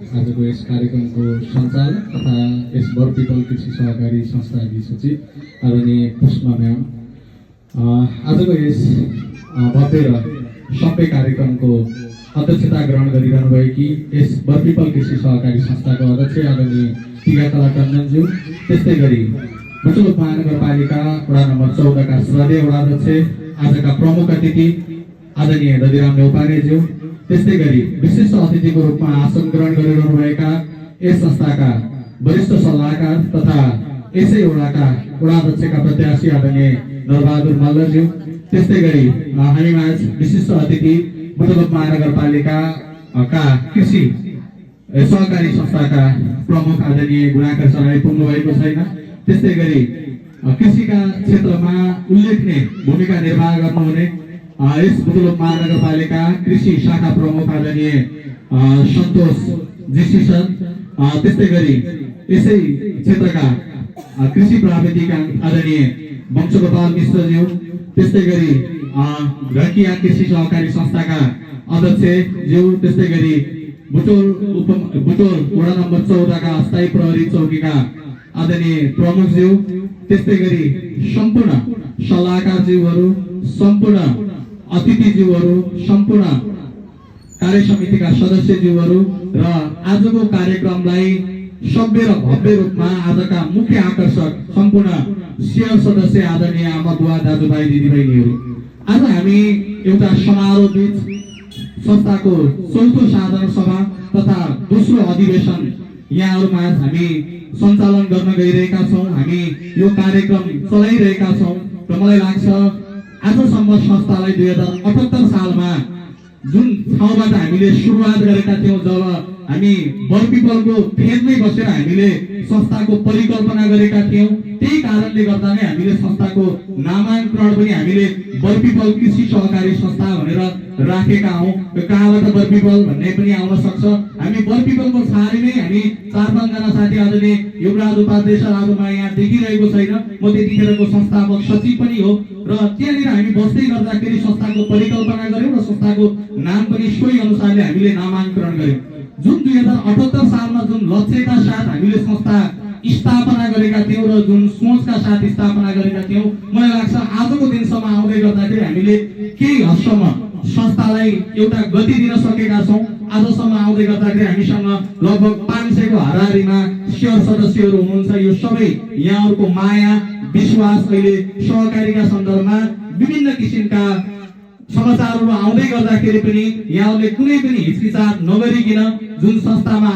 आजको यस कार्यक्रमको सञ्चालक तथा यस बर पिपल कृषि सहकारी संस्थाकी सचिव आदरणीय पुष्पा म्याम, आजको यस भव्य र सभ्य कार्यक्रमको अध्यक्षता ग्रहण गरिरहनु भएकी यस बर पिपल कृषि सहकारी संस्थाको अध्यक्ष आदरणीय टिकाकला टन्डनज्यू, त्यस्तै गरी बुटुल महानगरपालिका वडा नम्बर 14 का श्रद्धेय वडा अध्यक्ष, आजका प्रमुख अतिथि आदरणीय दधिराम नेउपानेज्यू, त्यस्तै गरी विशिष्ट अतिथिको रूपमा आसन ग्रहण गरिरहनुभएका यस संस्थाका वरिष्ठ सल्लाहकार तथा यसै वडाका वडाध्यक्षका प्रत्याशी आदरणीय नरबहादुर मल्लज्यू, त्यस्तै गरी हामीमाझ विशिष्ट अतिथि बुटवल महानगरपालिका का कृषि सहकारी संस्थाका प्रमुख आदरणीय गुणाकर सर आइपुग्नु भएको छैन, त्यस्तै गरी कृषिका क्षेत्रमा उल्लेखनीय भूमिका निर्वाह गर्नुहुने यस बुटवल महानगरपालिका कृषि शाखा प्रमुख आदरणीय सन्तोष जीसी सर, त्यस्तै गरी यसै क्षेत्रका कृषि प्राविधिक आदरणीय वंशगोपाल मिश्रज्यू, त्यस्तै गरी घरकिया कृषि सहकारी संस्थाका अध्यक्ष ज्यू, त्यस्तै गरी बुटोल वडा नम्बर 14 का अस्थायी प्रहरी चौकीका आदरणीय प्रमुख ज्यू, त्यस्तै गरी सम्पूर्ण सल्लाहकार ज्यूहरू, सम्पूर्ण अतिथिज्यूहरू, सम्पूर्ण कार्य समितिका सदस्यज्यूहरू र आजको कार्यक्रमलाई सभ्य र भव्य रूपमा आजका मुख्य आकर्षक सम्पूर्ण शेयर सदस्य आदरणीय आमा बुवा दाजुभाइ दिदीबहिनीहरू, आज हामी एउटा समारोह बीच संस्थाको चौथो साधारण सभा तथा दोस्रो अधिवेशन यहाँहरूमा हामी सञ्चालन गर्न गइरहेका छौँ। हामी यो कार्यक्रम चलाइरहेका छौँ र मलाई लाग्छ आजसम्म संस्थालाई 2078 सालमा जुन ठाउँबाट हामीले सुरुवात गरेका थियौँ, जब हामी बर पिपलको फेदमै बसेर हामीले संस्थाको परिकल्पना गरेका थियौँ, त्यही कारणले गर्दा नै हामीले संस्थाको नामाङ्करण पनि हामीले बर पिपल कृषि सहकारी संस्था भनेर राखेका हौँ। कहाँबाट बर पिपल भन्ने पनि आउन सक्छ। हामी बर पिपलको छारी नै हामी 4-5 जना साथी आदरणीय युवराज उपाध्याय सर आजमा यहाँ देखिरहेको छैन, म त्यतिखेरको संस्थापक सचिव पनि हो र त्यहाँनिर हामी बस्दै गर्दाखेरि संस्थाको परिकल्पना गर्यौँ र संस्थाको नाम पनि सोही अनुसारले हामीले नामाङ्करण गर्यौँ। जुन 2078 सालमा जुन लक्ष्यका साथ हामीले संस्था स्थापना गरेका थियौँ र जुन सोचका साथ स्थापना गरेका थियौँ, मलाई लाग्छ आजको दिनसम्म आउँदै गर्दाखेरि हामीले केही हदसम्म संस्थालाई एउटा गति दिन सकेका छौँ। आजसम्म आउँदै गर्दाखेरि हामीसँग लगभग 500 को हाराहारीमा शेयर सदस्यहरू हुनुहुन्छ। यो सबै यहाँहरूको माया विश्वास अहिले सहकारीका सन्दर्भमा विभिन्न किसिमका समाचारहरू आउँदै गर्दाखेरि पनि यहाँले कुनै पनि हिचकिचाट नगरिकन जुन संस्थामा